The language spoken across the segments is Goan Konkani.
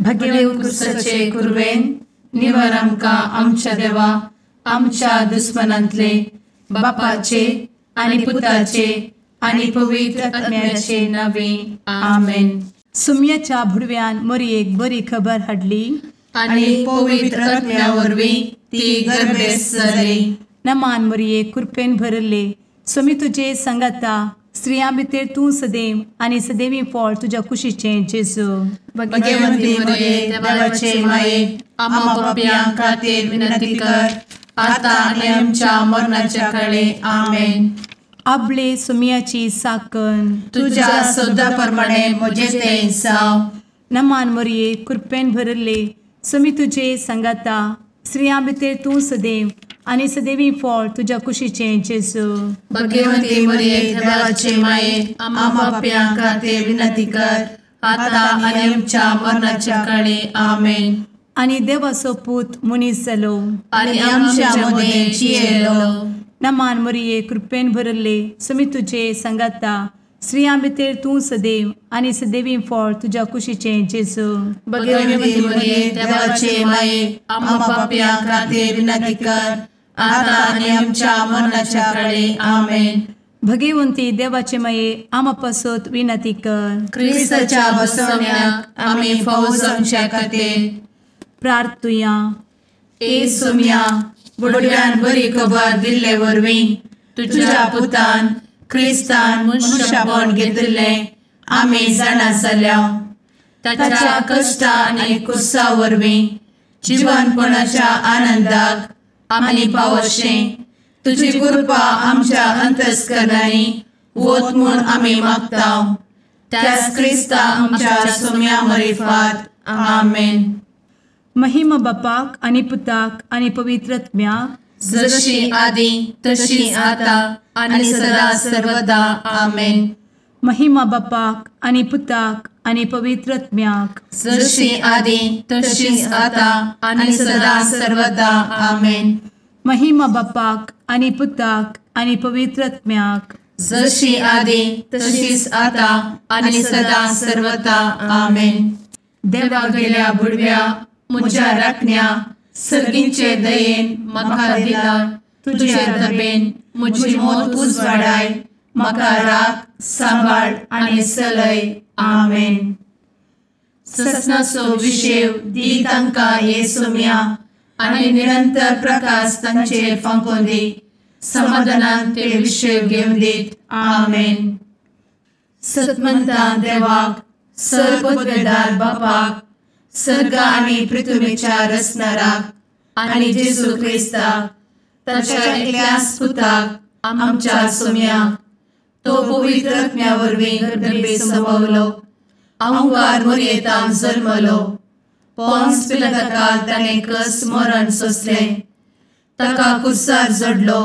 भगेव कुरवेन निवर आमकां आमच्या देवा आमच्या दुस्मनांतले बापाचे आनी पुताचे आनी पवित्र आत्म्याचे नावे आमेन. सुम्याच्या भुडव्यान मोरयेक बरी खबर हाडली आनी पवित्र आत्म्या वरवीं ती गर्भेस्त जाली. नमान मोरये, कृपेन भरले, स्वामी तुजे संगाता, स्त्रियां भितर तूं सदैव आनी सदैवी फळ तुज्या कुशीचें जेजू. भगवंती मोरये, देवाचे माये, आम्हा पापयां खातीर विनंती कर आता आनी आमच्या मरणाच्या काळे. आमेन. आपले सुम्याची साकन तुज्या सदा प्रमाणे म्हजें तें जावं. नमान मोरये, कृपेन भरले, स्वामी तुजे संगाता, स्त्रियां भितर तूं सदैव आनी सदैवी फळ तुज्या कुशीचें जेजू. भगवंती मोरये, देवाचे माये, आम्हा पापयां खातीर विनंती कर आता आनी आमच्या मरणाच्या काळे. आमेन. आनी देवाचो पूत मनीस जालो आनी आमच्या मदें जियेलो. नमान मोरये, कृपेन भरले, स्वामी तुजे संगाता, स्त्रियां भितर तूं सदैव आनी सदैवी फळ तुज्या कुशीचें जेजू. भगवंती मोरये, देवाचे माये, आम्हा पापयां खातीर विनंती कर आता आनी आमच्या मरणाच्या काळे. आमेन. भगवंती देवाचे माये, आम्हा पासत विनंती कर. क्रिस्ताच्या बसवण्याक आमी फावो जावच्या खातीर प्रार्थुया. ए सुम्या, बुडव्यान बरी खबर दिल्ले वरवीं तुज्या पुतान क्रिस्तान मनशापण घेतिल्लें आमी जाणा जाल्या. ताच्या कश्टा आनी कुसा वरवीं जिवनपणाच्या आनंदाक आमी पावशें तुजी कृपा आमच्या अंतस्करणांनी वत म्हूण आमी मागता. त्याच क्रिस्ता आमच्या सुम्या मरिफात. आमेन. महिमा बापाक आनी पुताक आनी पवित्र आत्म्याक, जशी आदी तशी आता आनी सदा सर्वदा. आमेन. महिमा बापाक आनी पुताक आनी पवित्र आत्म्याक, जशी आदी तशी आता आनी सदा सर्वदा. आमेन. महिमा बापाक आनी पुताक आनी पवित्र आत्म्याक, जशी आदी तशीच आता आनी सदा सर्वदा. आमेन. देवा गेल्या बुडव्या म्हज्या राखण्या सर्गींचे दयेन म्हाका दिला तुजे दबेन म्हजी मोत उजवाडाय, म्हाका राख सांबाळ आनी सलय. आमेन. ससनाचो विशेव दी तांकां हे सुम्या आनी निरंतर प्रकाश तांचेर फांकोवन दी, समाधानान ते विशेव घेवन दीत. आमेन. सतमंता देवाक, सर्वपदवेदार बापाक, सर्ग आनी पृथ्वीच्या रचणाराक आनी जेजू क्रिस्ताक ताच्या एकल्याच पुताक आमच्या सुम्याक, तो पवित्र आत्म्या वरवीं गर्भे संभवलो, अहंकार मोरयेतान जल्मलो, पोन्स पिलाताकाल ताणें कस मरण सोंसलें, ताका कुर्सार जडलो,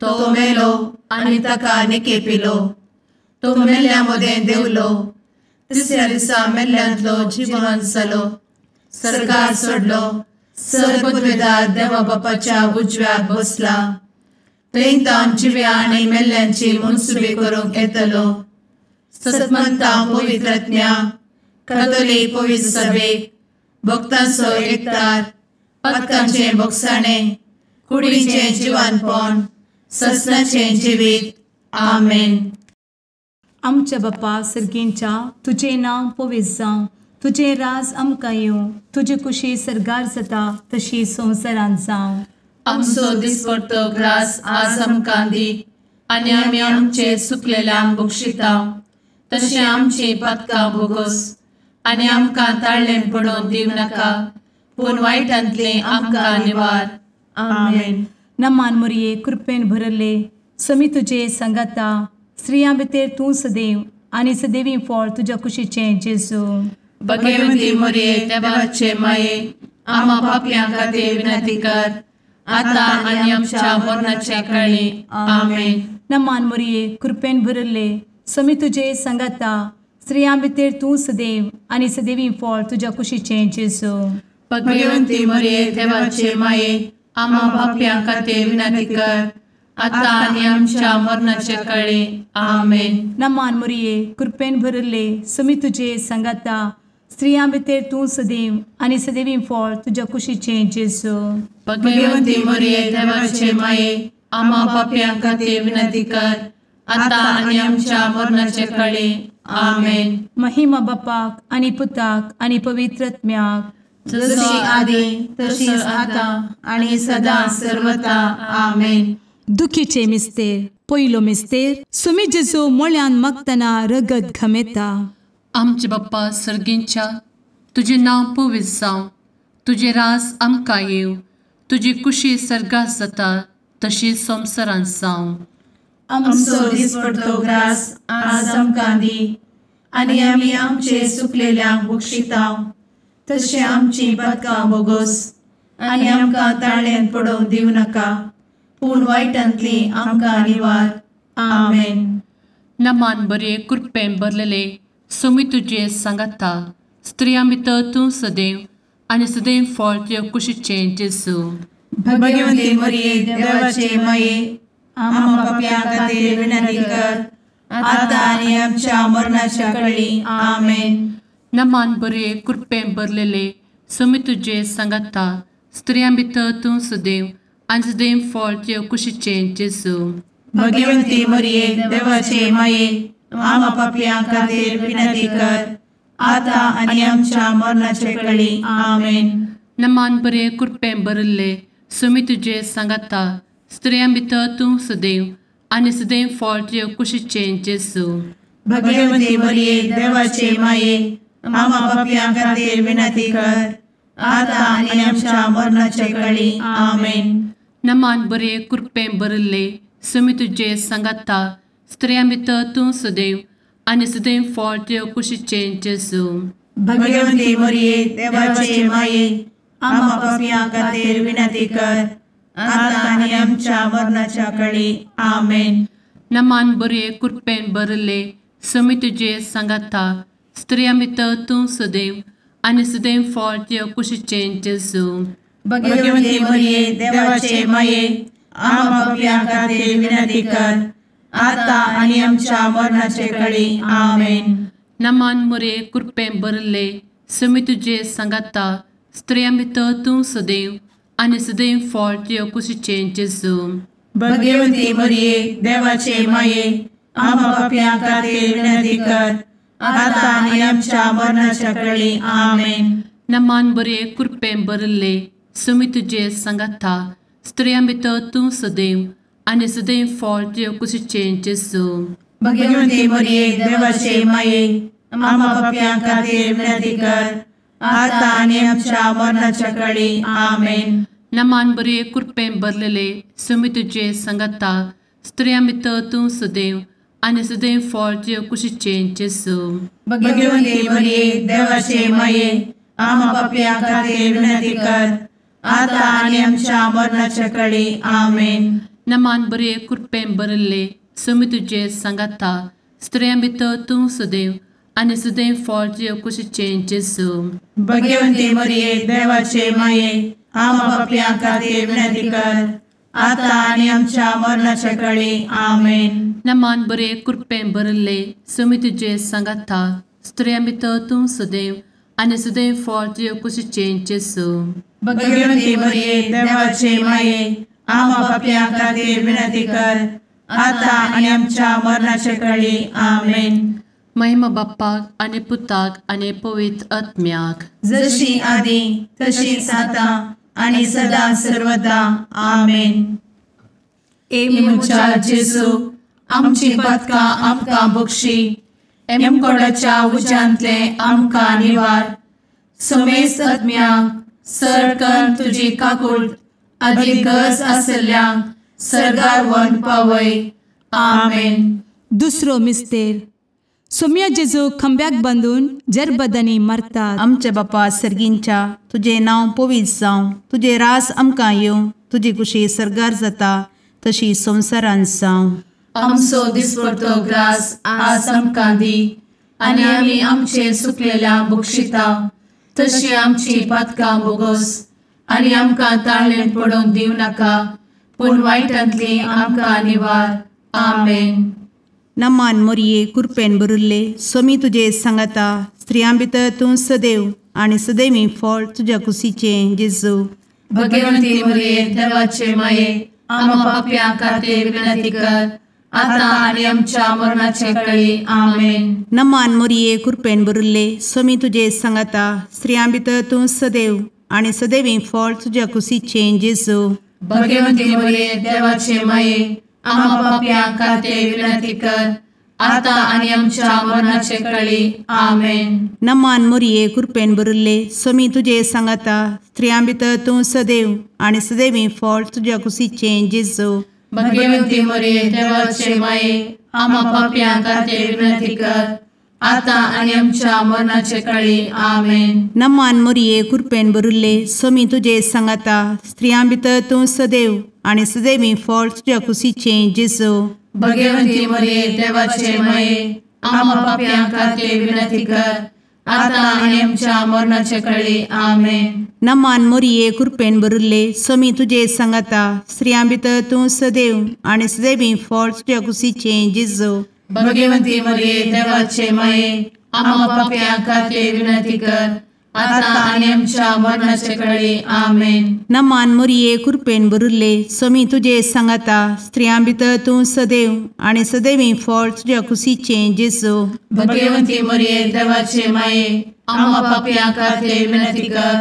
तो मेलो आनी ताका निकेपिलो, तो मेल्ल्या मदें देंवलो, तिसऱ्या दिसा मेल्ल्यांतलो जिवन जालो, सर्गार सोडलो, सर्वपदवेदार देवा बापाच्या उजव्याक बसला, थंय तावन जिव्या आनी मेल्ल्यांची मनसुबी करूंक येतलो. सतमंता पवित्र आत्म्या, कातोलीक पवित्र सभेक, भक्तांचो एकतार, पातकांचें भोगसाणें, कुडीचें जिवानपण, ससनाचें जिवीत. आमेन. आमच्या बापा सर्गींच्या, तुजें नांव पवित्र जावं, तुजें राज आमकां येवं, तुजी कुशी सर्गार जाता तशी संवसारांत जावं. आमचो दिसपडतो ग्रास आज आमकां दी आनी आमी आमचे सुकलेल्यांक बक्षिता तशें आमची पातकां भोगोस आनी आमकां ताळ्ळें पडोवन दिवं नाका, पूण वायटांतलें आमकां निवार. आमेन. नमान मोरये, कृपेन भरले, स्वामी तुजे संगाता, स्त्रियां भितर तूं सदैव आनी सदैवी फळ तुज्या कुशीचें जेजू. भगवंती मोरये, देवाचे माये, आम्हा पापयां खातीर विनंती कर आता आनी आमच्या मरणाच्या काळी. आमेन. नमान मोरये, कृपेन भरले, स्वामी तुजे संगाता, स्त्रियां भितर तूं सदैव आनी सदैवी फळ तुज्या कुशीचें जेजू. भगवंती मोरये, देवाचे माये, आम्हा पापयां खातीर विनंती कर आता आनी आमच्या मरणाच्या काळी. आमेन. नमान मोरये, कृपेन भरले, स्वामी तुजे संगाता, स्त्रियां भितर तूं सदैव आनी सदैवी फळ तुज्या कुशीचें जेजू. भगवंती मरिये देवाचे माये, आम्हा पापयां खातीर विनंती कर, आतां आनी आमच्या मरणाचे कळे. आमेन. महिमा बापाक आनी पुताक आनी पवित्र आत्म्याक, जशी आदी तशीच आतां आनी सदां सर्वता. आमेन. दुखीचे मिस्तेर. पयलो मिस्तेर, सुमी जेजू मोळ्यान मागतना रगत घमेता. आमचे बाप्पा सर्गींच्या, तुजें नांव पवित्र जावं, तुजें रास आमकां येवं, तुजी कुशी सर्गात जाता तशी संवसारांत जावं. आमचो दिसपडतो ग्रास आज आमकां दी, आनी आमी आमचे सुकलेल्यांक बक्षिता तशें आमची पातकां बोगोस, आनी आमकां ताळ्यान पडोवंक दिवं नाका, पूण वायटांतली आमकां निवार. आमेन. नमान बरे कृपेन भरलेले सोमी तुजे सांगाता, स्त्रियां भितर तूं सदैव आनी सदैव फळ तुज्या कुशीचें जेजू. भगवंती मरिये देवाचे माये, आम्हा पापयां खातीर विनंती कर, आतां आनी आमच्या मरणाच्या कळी. आमेन. नमान बरे कृपेन भरलेले सोमी तुजे सांगाता, स्त्रियां भितर तूं सदैव आनी सदैव फळ तुज्या कुशीचें जेजू. भगवंती मरिये देवाचे माये, आम्हा पापयां खातीर विनंती कर, आतां आनी आमच्या मरणाचे कळी. आमेन. नमान बरे कृपेन भरिल्ले सोमी तुजे सांगाता, स्त्रियां भितर तूं सदैव आनी सदैव फळ तुज्या कुशीचें जेजू. भगवंती मरिये देवाचे माये, आम्हा पापयां खातीर विनंती कर, आतां आनी आमच्या मरणाचे कळी. आमेन. नमान बरे कृपेन भरिल्ले सोमी तुजे सांगाता, स्त्रियां भितर तूं सदैव आनी सदैव फळ तुज्या कुशीचें जेजू. भगवंती मरिये देवाचे माये, आम्हा पापयां खातीर विनंती कर, आतां आनी आमच्या मरणाच्या कळी. आमेन. नमान बरे कृपेन भरिल्ले सोमी तुजे सांगाता, स्त्रियां भितर तूं सदैव आनी सदैव फळ तुज्या कुशीचें जेजू. भगवंती मरिये देवाचे माये, आम्हा पापयां खातीर विनंती कर, आतां आनी आमच्या मरणाचे कळी. आमेन. नमान मरिये कृपेन भरिल्ले सोमी तुजे सांगाता, स्त्रियां भितर तूं सदैव आनी सदैव फळ तुज्या कुशीचें जेजू. भगवंती मरिये देवाचे माये, आम्हा पापयां खातीर विनंती कर, आतां आनी आमच्या मरणाच्या कळी. आमेन. नमान बरे कृपेन भरिल्ले सोमी तुजे सांगाता, स्त्रियां भितर तूं सदैव आनी सदैव फळ तुज्या कुशीचें जेजू. भगवंती मरिये देवाचे माये, आम्हा पापयां खातीर विनंती कर, आतां आनी आमच्या मरणाच्या कळी. आमेन. नमान बरे कृपेन भरलेले सोमी तुजे सांगाता, स्त्रियां भितर तूं सदैव आनी सदैव फळ तुज्या कुशीचें जेजू. भगवंती मरिये देवाचे माये, आम्हा पापयां खातीर विनंती कर, आतां आनी आमच्या मरणाच्या कळी. आमेन. नमान बरे कृपेन भरिल्ले सोमी तुजे सांगाता, स्त्रियां भितर तूं सदैव आनी सदैव फळ तुज्या कुशीचें जेजू. भगवंती मरिये देवाचे माये, आम्हा पापयां खातीर विनंती कर, आतां आनी आमच्या मरणाच्या कळी. आमेन. नमान बरे कृपेन भरिल्ले सोमी तुजे सांगाता, स्त्रियां भितर तूं सदैव आनी सदैव फळ तुज्या कुशीचें जेजू. भगवंती मरिये देवाचे माये, आम्हा पापयां खातीर विनंती कर, आतां आनी आमच्या मरणाचे कळी. आमेन. महिमा बाप्पाक आनी पुताक आनी पवित्र आत्म्याक, जशी आदी तशीच आतां आनी सदां सर्वदा. आमेन. ए म्हज्या जेजू, आमची पातकां आमकां बक्षी, एमकोडाच्या उज्यांतले आमकां निवार, समेस्त आत्म्यांक सरकन तुजी काकूट आदी गरज आशिल्ल्यांक सर्गार व्हरून पावय. आमेन. दुसरो मिस्तेर, सोम्या जेजू खांब्याक बांदून जरबदांनी मारतात. आमच्या बापा सर्गींच्या, तुजें नांव पवित्र जावं, तुजें रास आमकां येवं, तुजी कुशी सर्गार जाता तशी संवसारांत जावं. आमचो दिसपडतो ग्रास आज आमकां दी, आनी आमी आमचे सुकलेल्या बक्षिता तशी आमची पातकां बोगोस, आनी आमकां ताळ्ळेन पडोवंक दिवं नाका, पूण वायटांतली आमकां निवार. आमेन. नमान मोरये कृपेन भरिल्ले सोमी तुजे सांगाता, स्त्रियां भितर तूं सदैव आनी सदैवी फळ तुज्या कुशीचें जेजू। भगवंती मरिये देवाचे माये आम्हा पाप्यां खातीर विनंती कर आता आनी आमच्या मरणाचे वेळी। आमेन। नमान मरिये कृपेन भरिल्ले स्वामी तुजे सांगाता स्त्रियां भितर तूं सदैव आनी सदैवी फळ तुज्या कुशीचें जेजू। भगवंती मरिये देवाचे माये आम्हा पाप्यां खातीर विनंती कर आता आनी आमच्या मरणाचे वेळी। आमेन। नमान मरिये कृपेन भरिल्ले स्वामी तुजे सांगाता स्त्रियां भितर तूं सदैव आनी सदैवी फळ तुज्या कुशीचें जेजू। भगवंती मरिये देवाचे माये आम्हा पाप्यां खातीर विनंती कर आता आनी आमच्या मरणाचे वेळी। आमेन। नमान मरिये कृपेन भरिल्ले स्वामी तुजे सांगाता स्त्रियां भितर तूं सदैव आनी सदैवी फळ तुज्या कुशीचें जेजू। भगवंती मरिये देवाचे माये आम्हा पाप्यां खातीर विनंती कर आता आनी आमच्या मरणाचे वेळी। आमेन। नमान मरिये कृपेन भरिल्ले स्वामी तुजे सांगाता स्त्रियां भितर तूं सदैव आनी सदैवी फळ तुज्या कुशीचें जेजू। भगवंती मरिये देवाचे माये आम्हा पाप्यां खातीर विनंती कर आता आनी आमच्या मरणाचे वेळी। आमेन। नमान मरिये कृपेन भरिल्ले स्वामी तुजे सांगाता स्त्रियां भितर तूं सदैव आनी सदैवी फळ तुज्या कुशीचें जेजू। भगवंती मरिये देवाचे माये आम्हा पाप्यां खातीर विनंती कर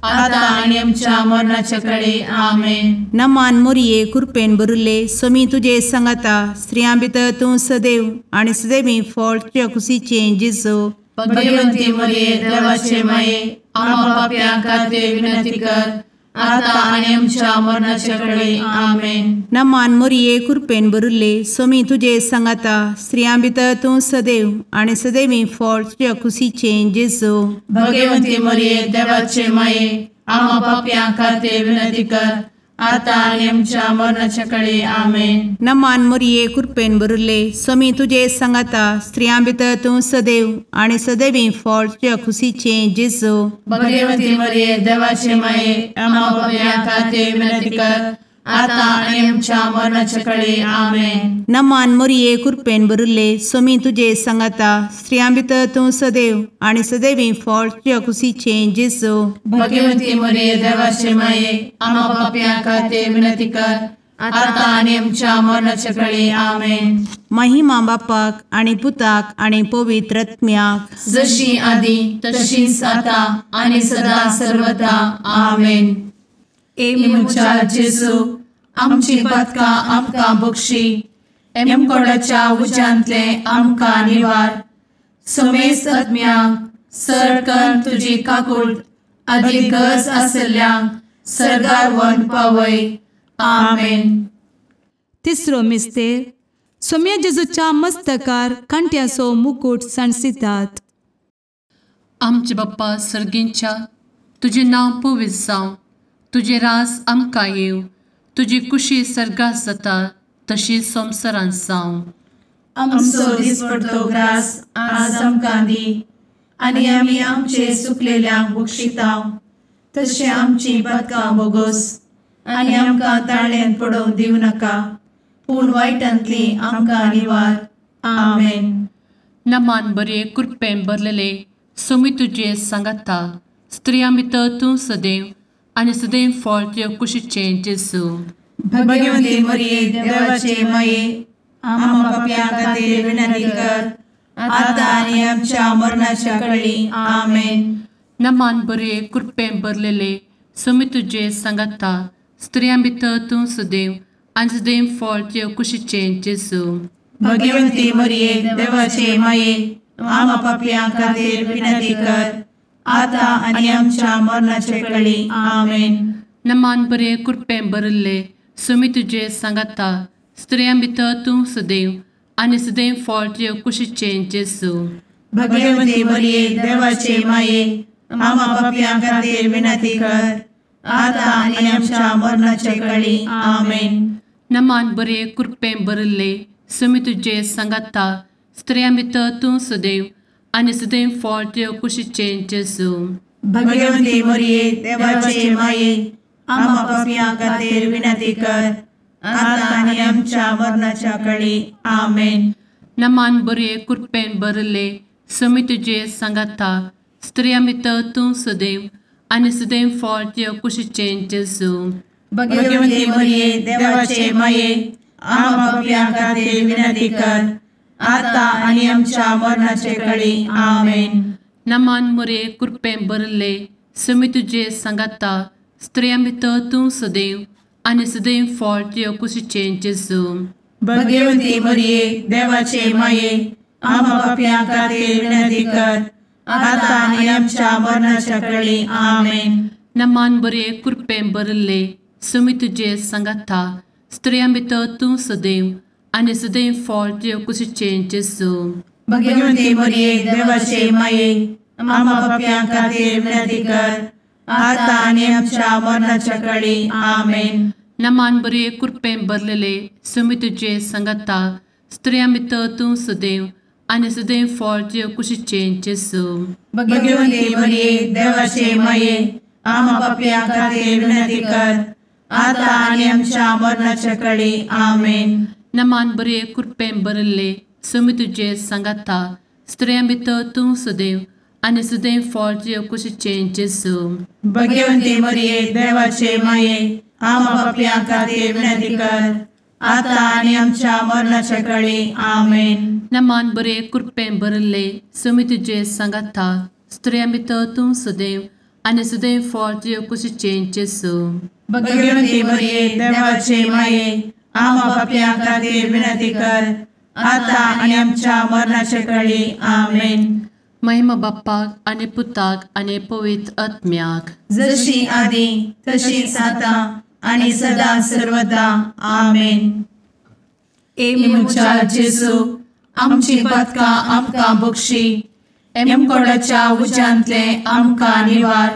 आता आनी आमच्या मरणाचे वेळी। आमेन। नमान मरिये कृपेन भरिल्ले स्वामी तुजे सांगाता स्त्रियां भितर तूं सदैव आनी सदैवी फळ तुज्या कुशीचें जेजू। भगवंती मरिये देवाचे माये आम्हा पाप्यां खातीर विनंती कर आता आनी आमच्या मरणाचे वेळी। आमेन। नमान मरिये कृपेन भरिल्ले स्वामी तुजे सांगाता स्त्रियां भितर तूं सदैव आनी सदैवी फळ तुज्या कुशीचें जेजू। भगवंती मरिये देवाचे माये आम्हा पाप्यां खातीर विनंती कर आता आनी आमच्या मरणाचे वेळी। आमेन। नमान मरिये कृपेन भरिल्ले स्वामी तुजे सांगाता स्त्रियां भितर तूं सदैव आनी सदैवी फळ तुज्या कुशीचें जेजू। भगवंती मरिये देवाचे माये आम्हा पाप्यां खातीर विनंती कर आता आनी आमच्या मरणाचे वेळी। आमेन। नमान मरिये कृपेन भरिल्ले स्वामी तुजे सांगाता स्त्रियां भितर तूं सदैव आनी सदैवी फळ तुज्या कुशीचें जेजू। भगवंती मरिये देवाचे माये आम्हा पाप्यां खातीर विनंती कर आता आनी आमच्या मरणाचे वेळी। आमेन। महिमा बापाक आनी पुताक आनी पवित्र आत्म्याक जशी आदी तशीच आता आनी सदा सर्वदा। आमेन। ए म्हज्या जेजू आमची पातकां आमकां बक्षी एमकोडाच्या उज्यांतले आमकां निवार समेस्त आत्म्यांक सरकन तुजी काकूट आदी गरज आशिल्ल्यांक सर्गार व्हरून पावय। आमेन। तिसरो मिस्तेर सोम्या जेजूच्या मस्तकार कांट्याचो मुकूट सांडसितात। आमचे बाप्पा सर्गींच्या तुजें नांव पवित्र जावं, तुजें राज आमकां येवं, तुजी कुशी सर्गात जाता तशी संवसारांत जावं। आमचो दिसपडतो ग्रास आज आमकां दी आनी आमी आमचे सुकलेल्यांक बक्षिता तशें आमची पातकां बोगोस आनी आमकां ताळ्यान पडोवंक दिवं नाका पूण वायटांतली आमकां निवार। आमेन। नमान बरे कृपेन भरलेले स्वामी तुजे सांगाता स्त्रियां भितर तूं सदैव आनी सदैव फळ तुज्या कुशीचें जेजू। भगवंती मरिये देवाचे माये आम्हा पाप्यां खातीर विनंती कर आता आनी आमच्या मरणाच्या वेळी। आमेन। नमान बरे कृपेन भरलेले स्वामी तुजे सांगाता स्त्रियां भितर तूं सदैव आनी सदैव फळ तुज्या कुशीचें जेजू। भगवंती मरिये देवाचे माये आम्हा पाप्यां खातीर विनंती कर आता आनी आमच्या मरणाचे वेळी। आमेन। नमान बरे कृपेन भरिल्ले स्वामी तुजे सांगाता स्त्रियां भितर तूं सदैव आनी सदैव फळ तुज्या कुशीचें जेजू। भगवंती मरिये देवाचे माये आम्हा पाप्यां खातीर विनंती कर आता आनी आमच्या मरणाचे वेळी। आमेन। नमान बरे कृपेन भरिल्ले स्वामी तुजे सांगाता स्त्रियां भितर तूं सदैव आनी सदैव फळ तुज्या कुशीचें जेजू। भगवंती मरिये देवाचे माये आम्हा पाप्यां खातीर विनंती कर आता आनी आमच्या मरणाच्या वेळी। आमेन। नमान बरे कृपेन भरिल्ले समी तुजे सांगाता, स्त्रियां भितर तूं सदैव आनी सदैव फळ तुज्या कुशीचें जेजू। भगवती मरिये देवाचे माये, आम्हा पाप्यां खातीर विनंती कर, आता आनी आमच्या मरणाचे कळी। आमेन। नमान मोरये, कृपेन भरिल्ले, समी तुजे सांगाता, स्त्रियां भितर तूं सदैव आनी सदैव फळ तुज्या कुशीचें जेजू। भगवती मरिये देवाचे माये, आम्हा पाप्यां खातीर विनंती कर, आता आनी आमच्या मरणाच्या कळी। आमेन। नमान बरे, कृपेन भरिल्ले, समी तुजे सांगाता, स्त्रियां भितर तूं सदैव आनी सदैव फळ तुज्या कुशीचें जेजू। भगवती मरिये देवाचे माये, आम्हा पाप्यां खातीर विनंती कर, आता आनी आमच्या मरणाच्या कळी। आमेन। नमान बरे, कृपेन भरलेले, समी तुजे सांगाता, स्त्रियां भितर तूं सदैव आनी सदैव फळ तुज्या कुशीचें जेजू। भगवती मरिये देवाचे माये, आम्हा पाप्यां खातीर विनंती कर, आता आनी आमच्या मरणाच्या कळी। आमेन। नमान बरे, कृपेन भरिल्ले, समी तुजे सांगाता, स्त्रियां भितर तूं सदैव आनी सदैव फळ तुज्या कुशीचें जेजू। भगवती मरिये देवाचे माये, आम्हा पाप्यां खातीर विनंती कर, आता आनी आमच्या मरणाच्या कळी। आमेन। नमान बरे, कृपेन भरिल्ले, समी तुजे सांगाता, स्त्रियां भितर तूं सदैव आनी सदैव फळ तुज्या कुशीचें जेजू। भगवती मरिये देवाचे माये, आम्हा पाप्यां खातीर विनंती कर, आता आनी आमच्या मरणाच्या कळी। आमेन। महिमा बाप्पाक आनी पुताक आनी पवित्र आत्म्याक, जशी आदी तशीच आता आनी सदा सर्वदा। आमेन। ए म्हज्या जेजू, आमची पातकां आमकां बक्षी, एमकोडाच्या उज्यांतले आमकां निवार,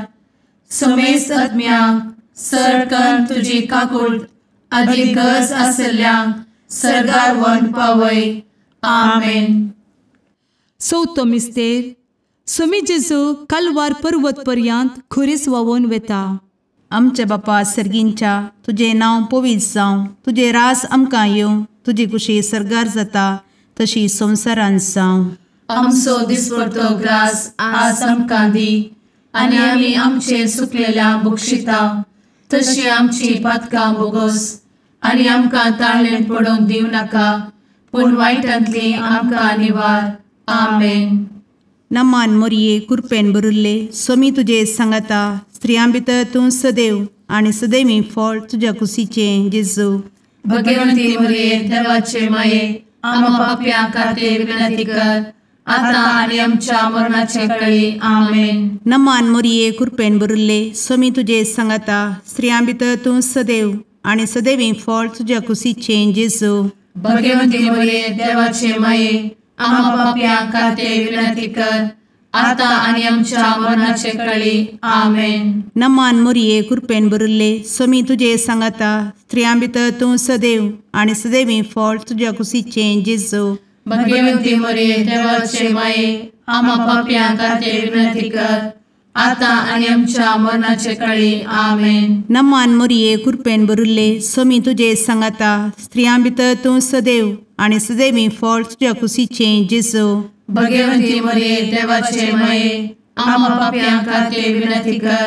समेस्त आत्म्यांक सरकन तुजी काकूट आदी गरज आशिल्ल्यांक सर्गार व्हरून पावय। आमेन। चवथो मिस्तेर, स्वामी जेजू कालवार पर्वत पर्यंत खुरीस व्हांवून वेता। आमच्या बापा सर्गींच्या, तुजें नांव पवित्र जावं, तुजें राज आमकां येवं, तुजी कुशी सर्गार जाता तशी संवसारांत जावं। आमचो दिसपडतो ग्रास आज आमकां दी, आनी आमी आमचे सुकलेल्या बक्षिता तशी आमची पातकां बोगोस, आनी आमकां ताळेन पडोवंक दिवं नाका, पूण वायटांतली आमकां निवार। आमेन। नमान मोरये, कृपेन भरिल्ले, स्वामी तुजे सांगाता, स्त्रियां भितर तूं सदैव आनी सदैवी फळ तुज्या कुशीचें जेजू। भगवती मरिये देवाचे माये, आम्हा पाप्यां खातीर विनंती कर, आता आनी आमच्या मरणाचे कळी। आमेन। नमान मोरये, कृपेन भरिल्ले, स्वामी तुजे सांगाता, स्त्रियां भितर तूं सदैव आनी सदैवी फळ तुज्या कुशीचें जेजू। भगवती मरिये देवाचे माये, आम्हा पाप्यां खातीर विनंती कर, आता आनी आमच्या मरणाचे कळी। आमेन। नमान मोरये, कृपेन भरिल्ले, स्वामी तुजे सांगाता, स्त्रियां भितर तूं सदैव आनी सदैवी फळ तुज्या कुशीचें जेजू। भगवती मरिये देवाचे माये, आम्हा पाप्यां खातीर विनंती कर, आता आनी आमच्या मरणाचे कळी। आमेन। नमान मोरये, कृपेन भरिल्ले, स्वामी तुजे सांगाता, स्त्रियां भितर तूं सदैव आनी सदैवी फळ तुज्या कुशीचें जेजू। भगवती मरिये देवाचे माये, आम्हा पाप्यां खातीर विनंती कर,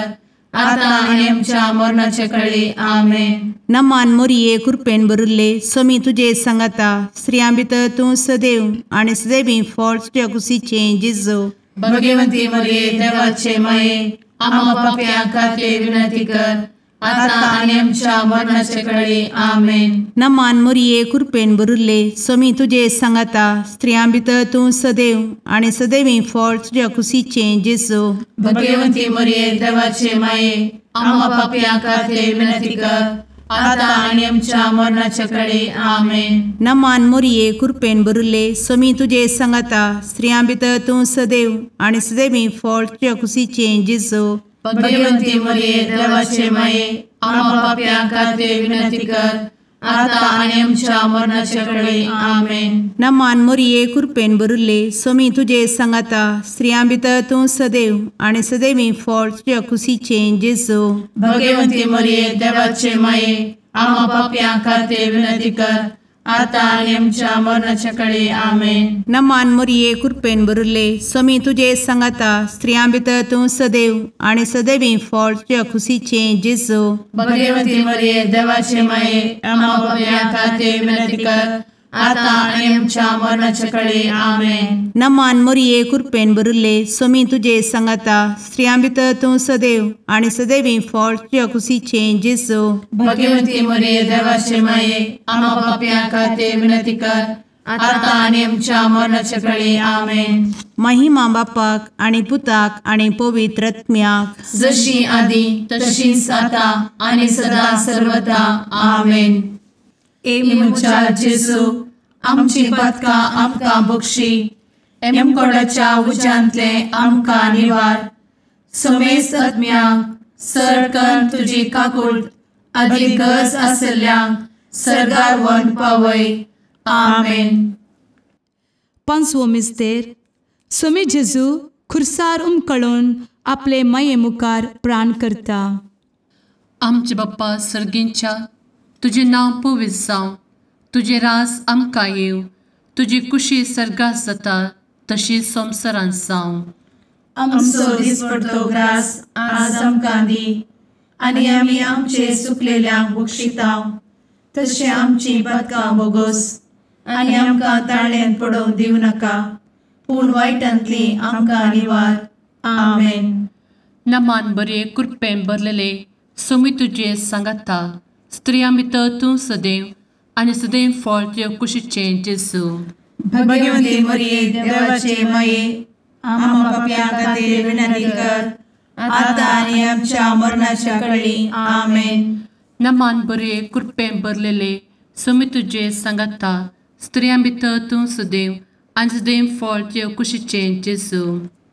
आता आनी आमच्या मरणाचे कळी। आमेन। नमान मोरये, कृपेन भरिल्ले, स्वामी तुजे सांगाता, स्त्रियां भितर तूं सदैव आनी सदैवी फळ तुज्या कुशीचें जेजू। भगवती मरिये देवाचे माये, आम्हा पाप्यां खातीर विनंती कर, आता आनी आमच्या मरणाचे कळी। आमेन। नमान मोरये, कृपेन भरिल्ले, स्वामी तुजे सांगाता, स्त्रियां भितर तूं सदैव आनी सदैवी फळ तुज्या कुशीचें जेजू। भगवती मरिये देवाचे माये, आम्हा पाप्यां खातीर विनंती कर, आता आनी आमच्या मरणाचे कळी। आमेन। नमान मोरये, कृपेन भरिल्ले, स्वामी तुजे सांगाता, स्त्रियां भितर तूं सदैव आनी सदैवी फळ तुज्या कुशीचें जेजू। भगवती मरिये देवाचे माये, आम्हा पाप्यां खातीर विनंती कर, आता आनी आमच्या मरणाचे कळी। आमेन। नमान मोरये, कृपेन भरिल्ले, स्वामी तुजे सांगाता, स्त्रियां भितर तूं सदैव आनी सदैवी फळ तुज्या कुशीचें जेजू। भगवती मरिये देवाचे माये, आम्हा पाप्यां खातीर विनंती कर, आतां आनी आमच्या मरणाच्या कळे आमेन. नमान मोरये कृपेन भरिल्ले स्वामी तुजे सांगाता स्त्रियां भितर तूं सदैव आनी सदैवी फळ तुज्या खुशीचें जेजू. भगवती मरिये देवाचे माये आम्हा पाप्यां खातीर विनंती कर आतां आनी आमच्या मरणाच्या कळे आमेन. नमान मोरये कृपेन भरिल्ले स्वामी तुजे सांगाता स्त्रियां भितर तूं सदैव आनी सदैवी फळ तुज्या खुशीचें जेजू. भगवती मरिये देवाचे माये आम्हा पाप्यां खातीर विनंती कर आतां आनी आमच्या मरणाच्या कळे आमेन. महिमा बापाक आनी पुताक आनी पवित्र आत्म्याक जशी आदी तशीच आतां आनी सदा सर्वदा आमेन. ए म्हज्या जेजू आमची पातकां आमकां बक्षी एमकोडाच्या उज्यांतले आमकां निवार समेस्त आत्म्यांक सरकन तुजी काकूट आदी गरज आसल्ल्यांक सरगार वन पावय आमेन. पांचवो मिस्तेर स्वामी जेजू खुर्सार उमकळून आपले माये मुखार प्राण करता. आमचे बाप्पा सर्गींच्या तुजें नांव पवित्र जावं, तुजें राज आमकां येवं, तुजी कुशी सर्गात जाता तशी संवसारांत जावं. आमचो दिसपडतो ग्रास आज आमकां दी आनी आमी आमचे सुकलेल्यांक बक्षितांव तशें आमची पातकां बोगोस आनी आमकां ताळ्यांत पडोवंक दिवं नाका पूण वायटांतली आमकां निवार आमेन. नमान बरे कृपेन भरलेले स्वामी तुजे सांगाता स्त्रियां भितर तूं सदैव आनी सदैव फळ तुज्या कुशीचें जेजू. भगवती मरिये देवाचे माये आम्हा पाप्यां खातीर विनंती कर आतां आनी आमच्या मरणाच्या कळी आमेन. नमान बरे कृपेन भरलेले स्वामी तुजे सांगाता स्त्रियां भितर तूं सदैव आनी सदैव फळ तुज्या कुशीचें जेजू.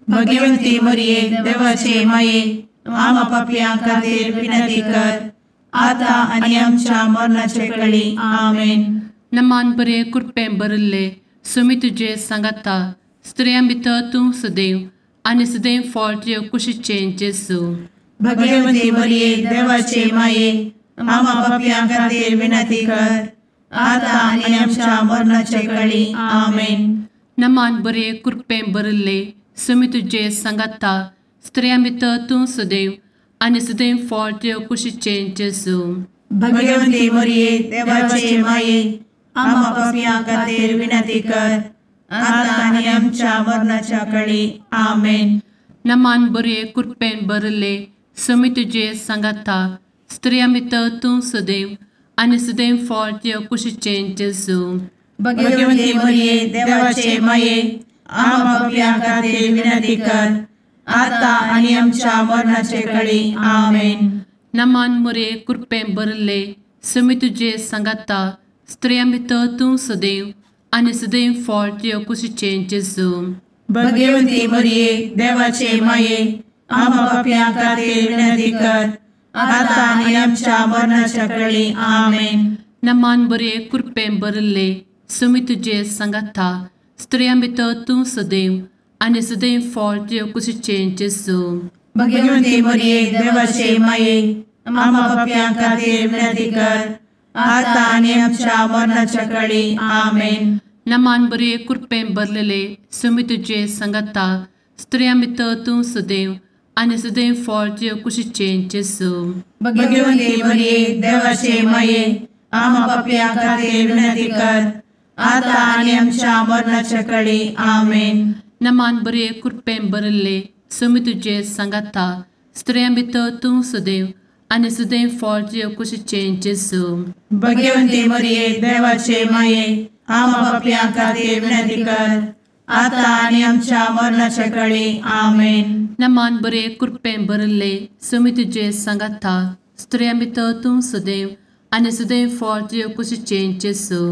भगवती मरिये देवाचे माये आम्हा पाप्यां खातीर विनंती कर आतां आनी आमच्या मरणाचे कळी आमेन. नमान बरे कृपेन भरिल्ले स्वामी तुजे सांगाता स्त्रियां भितर तूं सदैव आनी सदैव फळ तुज्या कुशीचें जेजू. भगवती मरिये देवाचे माये आम्हा पाप्यां खातीर विनंती कर आतां आनी आमच्या मरणाचे कळी आमेन. नमान बरे कृपेन भरिल्ले स्वामी तुजे सांगाता स्त्रियां भितर तूं सदैव आनी सदैव फळ तुज्या कुशीचें जेजू. भगवती मरिये देवाचे माये आम्हा पाप्यां खातीर विनंती कर आतां आनी आमच्या मरणाच्या कळी आमेन. नमान बरे कृपेन भरिल्ले स्वामी तुजे सांगाता स्त्रियां भितर तूं सदैव आनी सदैव फळ तुज्या कुशीचें जेजू. भगवती मरिये देवाचे माये आम्हा पाप्यां खातीर विनंती कर आतां आनी आमच्या मरणाचे कळी आमेन. नमान मरिये कृपेन भरिल्ले स्वामी तुजे सांगाता स्त्रियां भितर तूं सदैव आनी सदैव फळ तुज्या कुशीचें जेजू. भगवती मरिये देवाचे माये आम्हा पाप्यां खातीर विनंती कर आतां आनी आमच्या मरणाच्या कळी आमेन. नमान बरे कृपेन भरिल्ले स्वामी तुजे सांगाता स्त्रियां भितर तूं सदैव आनी सदैव फळ तुज्या कुशीचें जेजू. भगवती मरिये देवाचे माये आम्हा पाप्यां खातीर विनंती कर आतां आनी आमच्या मरणाच्या कळी आमेन. नमान बरे कृपेन भरलेले स्वामी तुजे सांगाता स्त्रियां भितर तूं सदैव आनी सदैव फळ तुज्या कुशीचें जेजू. भगवती मरिये देवाचे माये आम्हा पाप्यां खातीर विनंती कर आतां आनी आमच्या मरणाच्या कळी आमेन. नमान बरे कृपेन भरिल्ले स्वामी तुजे सांगाता स्त्रियां भितर तूं सदैव आनी सदैव फळ तुज्या कुशीचें जेजू. भगवती मरिये देवाचे माये आम्हा पाप्यां खातीर विनंती कर आतां आनी आमच्या मरणाच्या कळी आमेन. नमान बरे कृपेन भरिल्ले स्वामी तुजे सांगाता स्त्रियां भितर तूं सदैव आनी सदैव फळ तुज्या कुशीचें जेजू.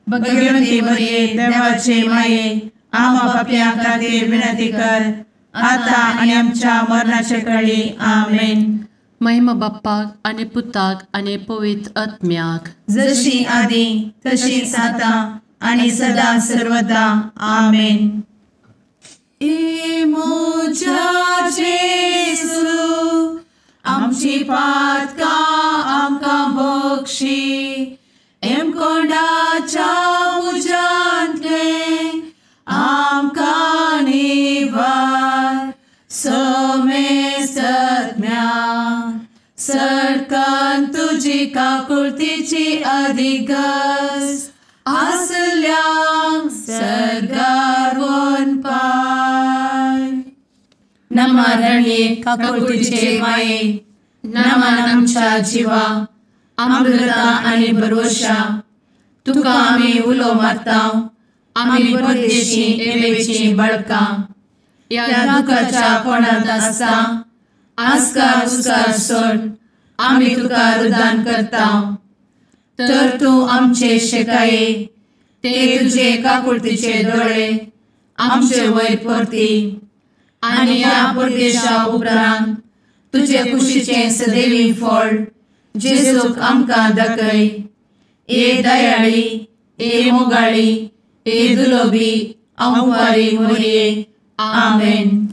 भगवती मरिये देवाचे माये आम्हा पाप्यां खातीर विनंती कर आतां आनी आमच्या मरणाच्या कळी आमेन. महिमा बाप्पाक आनी पुताक आनी पवित्र आत्म्याक जशी आदी तशीच आतां आनी सदा सर्वदा आमेन. ए म्हज्या जेजू आमची पातकां आमकां बक्षी एमकोंडाच्या तुजी काकुळतीची अधिगस आसल्यांक सर्गार वनपाय. नमा रणये काकुळतीचे माये, नमन आमच्या जिवा, अमृता आनी भरवशा, तुका आमी उलो मारता, आमी परदेशी एवेची बळकां, ह्या दुखाच्या कोणांत आसता आस्कार उस्कार सोड आमी तुका रुदान करता. तर तूं आमचे शेकाये ते तुजे काकुळतीचे दोळे आमचे वयर परती आनी ह्या परदेशा उपरांत तुजे कुशीचें सदैवी फळ जेजूक आमकां दाखय. ए दयाळी, ए मोगाळी, ए दुलोबी अंवारी मोरये. आमेन.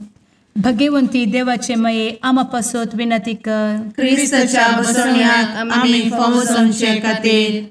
भगवंती देवाचे मये आमा पासत विनंती कर. क्रिस्ताच्या बसवण्याक आमी फावो जावचे खातीर.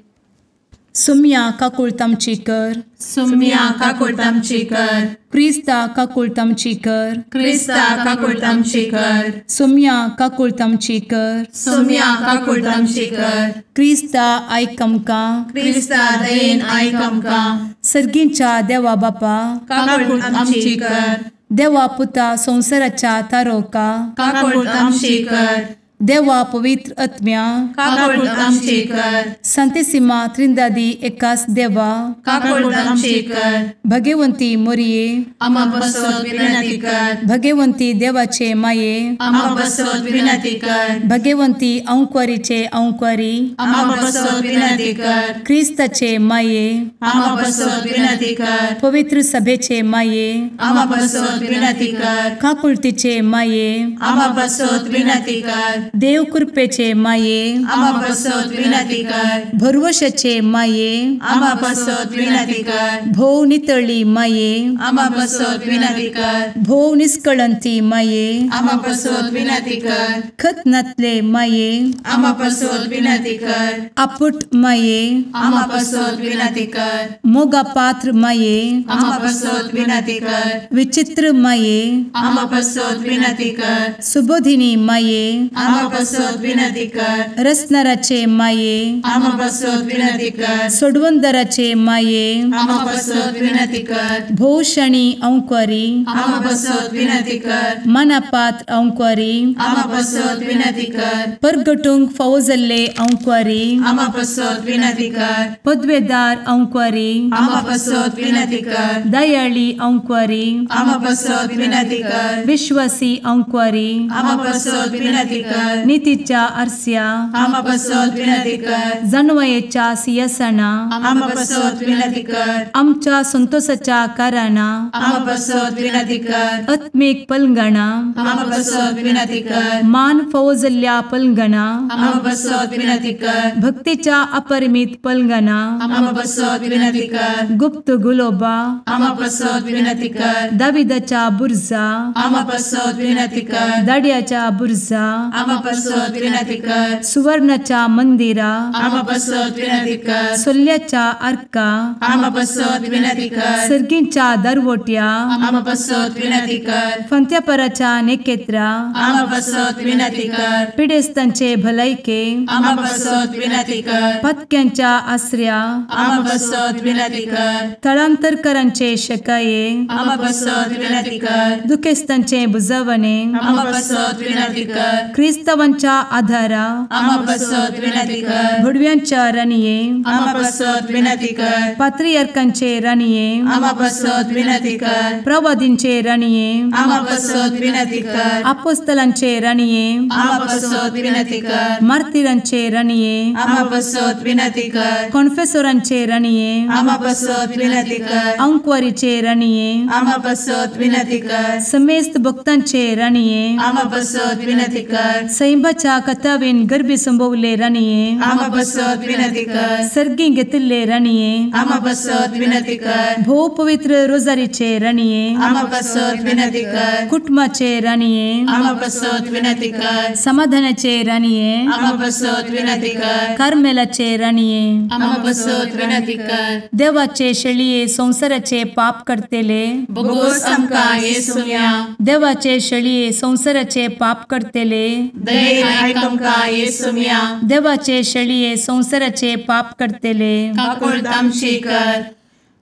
सुम्या काकुळत आमची कर. सुम्या काकुळत आमची कर. क्रिस्ता काकुळत आमची कर. क्रिस्ता काकुळत आमची कर. सुम्या काकुळत आमची कर. सुम्या काकुळत आमची कर. क्रिस्ता आयक आमकां. क्रिस्ता दयेन आयक आमकां. सर्गींच्या देवा बापा काकुळत आमची कर. देवा पुता संवसाराच्या तारोका काकुळत आमची कर. देवा पवित्र आत्म्या काकुळत आमची कर. संतेसिमा त्रिंदादी एकास देवा काकुळत आमची कर. भगवंती मोरये आमा पासत विनंती कर. भगवंती देवाचे माये आमा पासत विनंती कर. भगवंती अंकुरीचे अंकुरी आमा पासत विनंती कर. क्रिस्ताचे माये आमा पासत विनंती कर. पवित्र सभेचे माये आमा पासत विनंती कर. काकुळतीचे माये आमा पासत विनंती कर. देव कृपेचे माये आमा पासत विनंती कर. भरवशाचे माये आमा पासत विनंती कर. भोव नितळी माये आमा पासत विनंती कर. भोव निष्कळंती माये आमा पासत विनंती कर. खत नातले माये आमा पासत विनंती कर. आपुट माये आमा पासत विनंती कर. मोगा पात्र माये आमा पासत विनंती कर. विचित्र माये आमा पासत विनंती कर. सुबोधिनी माये आमा पासत विनंती कर. रसनाराचे माये आमा पासत विनंती कर. सोडवंदराचे माये आमा पासत विनंती कर. भोवशणी अंकुरी आमा पासत विनंती कर. मनापात्र अंकुरी आमा पासत विनंती कर. परगटूंक फावो जाल्ले अंकुरी आमा पासत विनंती कर. पदवेदार अंकुरी आमा पासत विनंती कर. दयाळी अंकुरी आमा पासत विनंती कर. विश्वासी अंकुरी आमा पासत विनंती कर. नितीच्या आरस्या आमा पासत विनंती कर. जानवयेच्या सिंहासना आमा पासत विनंती कर. आमच्या संतोषाच्या कारणा आमा पासत विनंती कर. आत्मीक पलंगणा आमा पासत विनंती कर. मान फावो जाल्ल्या पलंगणा आमा पासत विनंती कर. भक्तीच्या अपरिमित पलंगणा आमा पासत विनंती कर. गुप्त गुलोबा आमा पासत विनंती कर. दाविदाच्या बुर्जा आमा पासत विनंती कर. दाड्याच्या बुर्जा आमा पासत विनंती कर. सुवर्णाच्या मंदिरा आमा पासत विनंती कर. सोल्ल्याच्या आर्का आमा पासत विनंती कर. सर्गींच्या दरवट्या आमा पासत विनंती कर. फंत्यापराच्या नेकेत्रा आमा पासत विनंती कर. पिडेस्तांचे भलायके आमा पासत विनंती कर. पत्क्यांच्या आसऱ्या आमा पासत विनंती कर. थळांतरकरांचे शकाये आमा पासत विनंती कर. दुखेस्तांचे बुजवणे आमा पासत विनंती कर. क्रिस्तावांच्या आधारा आमा पासत विनंती कर. भुडव्यांच्या राणये आमा पासत विनंती कर. पात्रियार्कांचे राणये आमा पासत विनंती कर. प्रवादींचे राणये आमा पासत विनंती कर. आपोस्तलांचे राणये आमा पासत विनंती कर. मार्तिरांचे राणये आमा पासत विनंती कर. कॉन्फेसोरांचे राणये आमा पासत विनंती कर. अंकुवारीचे राणये आमा पासत विनंती कर. समेस्त भक्तांचे राणये आमा पासत विनंती कर. सैंबाच्या कथावेन गर्भी संभवले राणये आमा पासत विनंती कर. सर्गी घेतिल्ले राणये आमा पासत विनंती कर. भोव पवित्र रोजारीचे राणये आमा पासत विनंती कर. कुटुंबाचे राणये आमा पासत विनंती कर. समाधानाचे राणये आमा पासत विनंती कर. कार्मेलाचे राणये आमा पासत विनंती कर. देवाचे शेळये संवसाराचे पाप करतेले बोगोस आमकां येसुम्या देवाचे शेळये संवसाराचे पाप करतेले दयेन आयक आमकां येसुम्या. देवाचे शेळये संवसाराचे पाप करतले काकुळट आमची कर.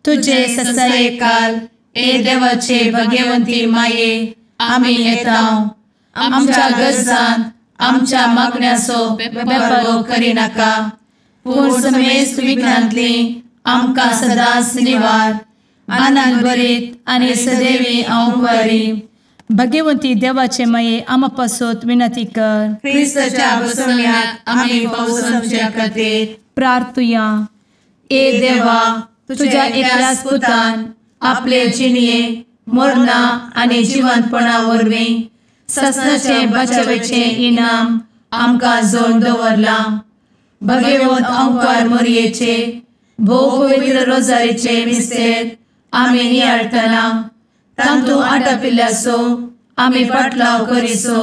तुजे ससायेकाल ए देवाचे भगवंती माये आमी येता आमच्या गरजान आमच्या मागण्याचो बेपर्वो करिनाका पूण समेस्त विघ्नांतली आमकां सदांच निवार. आनंद भरीत आनी सदैवी अंवकारी. भगवंती देवाचे माये आमा पासत विनंती कर. क्रिस्ताच्या बसवण्याक आमी पावसाच्या खातीर प्रार्थुया. ए देवा तुझ्या एकल्याच पुतान आपले जिणये मरणा आनी जिवंतपणा वरवीं ससनाचे बचावेचे इनाम आमकां जोड दवरलां. भगवंत अंकार मोरयेचे भोव पवित्र रोजारीचे मिस्तेर आमी नियाळटना तांतू आटापिल्ल्याचो आमी पाटलाव करिसो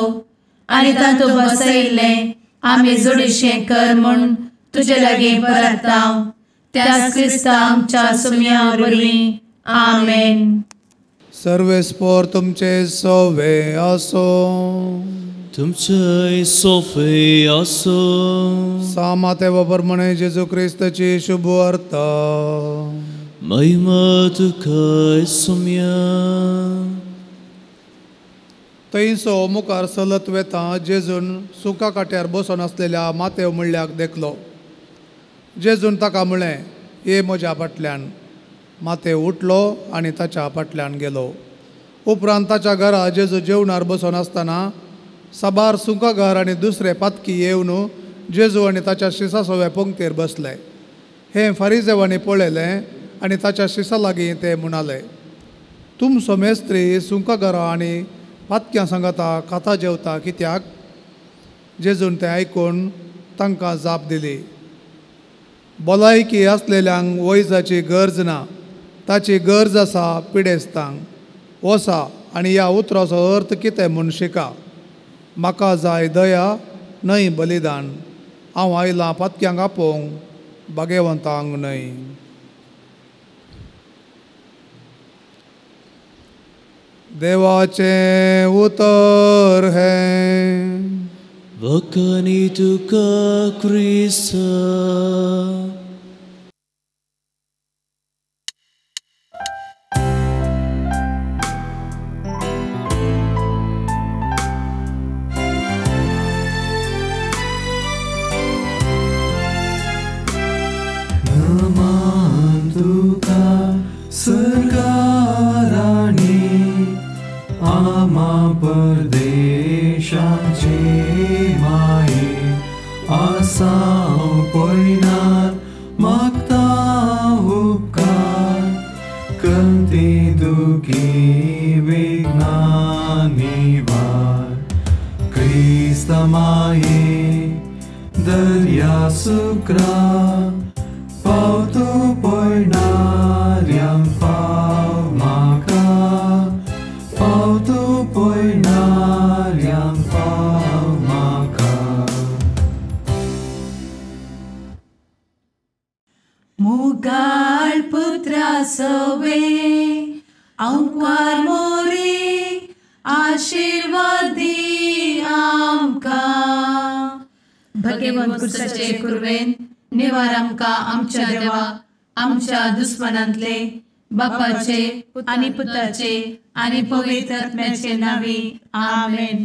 आनी तांतू बसयिल्लें आमी जोडीशें कर म्हूण तुजे लागीं परता त्याच क्रिस्ता आमच्या सुम्या वरवीं. आमेन. सर्वेस्पोर तुमचे सोवे आसो. तुमचे सोफे आसो. सामाते प्रमाणे जेजू क्रिस्ताची शुभ वार्ता. महिमा तुका सुम्या. थंयसो मुखार चलत वेता जेजून सुका काट्यार बसून आसलेल्या मातेव म्हणल्याक देखलो. जेजून ताका म्हळें, ये म्हज्या फाटल्यान. मातेव उठलो आनी ताच्या फाटल्यान गेलो. उपरांत ताच्या घरा जेजू जेवणार बसून आसतना साबार सुंकागार आनी दुसरे पातकी येवन जेजू आनी ताच्या शिसा सव्या पंक्तीर बसले. हें फारिजेवांनी पळयलें आनी ताच्या शिसा लागीं ते म्हणाले, तुमचो मेस्त्री सुंकागारां आनी पातक्यां सांगाता खाता जेवता कित्याक? जेजून तें आयकून तांकां जाप दिली, भलायकी आसलेल्यांक वैजाची गरज ना, ताची गरज आसा पिडेस्तांक. वसा आनी ह्या उतराचो अर्थ कितें म्हूण शिका. म्हाका जाय दया न्हय बलिदान. हांव आयलां पातक्यांक आपोवंक, भागेवंतांक न्हय. देवाचें उतर हें. वखणी तुका क्रिस्ता. नमान तुका सरकाराणी आमा परदेशाचे माये आसाव पयनार मागता उपकार कंती दुखी विघ्ना निवार. क्रिस्त माये दर्या सुक्रा पावतो पयणाऱ्यांक पाव म्हाका पावतो पयणाऱ्यांक पाव म्हाका. मुगाळ पुत्रा सवे अंकार मोरे आशीर्वादी आमकां. भगवंत कुर्साचे कुर्वेन निवार आमकां आमच्या देवा आमच्या दुस्मनांतले बापाचे आनी पुताचे आनी पवित्र आत्म्याचे नांवी. आमेन.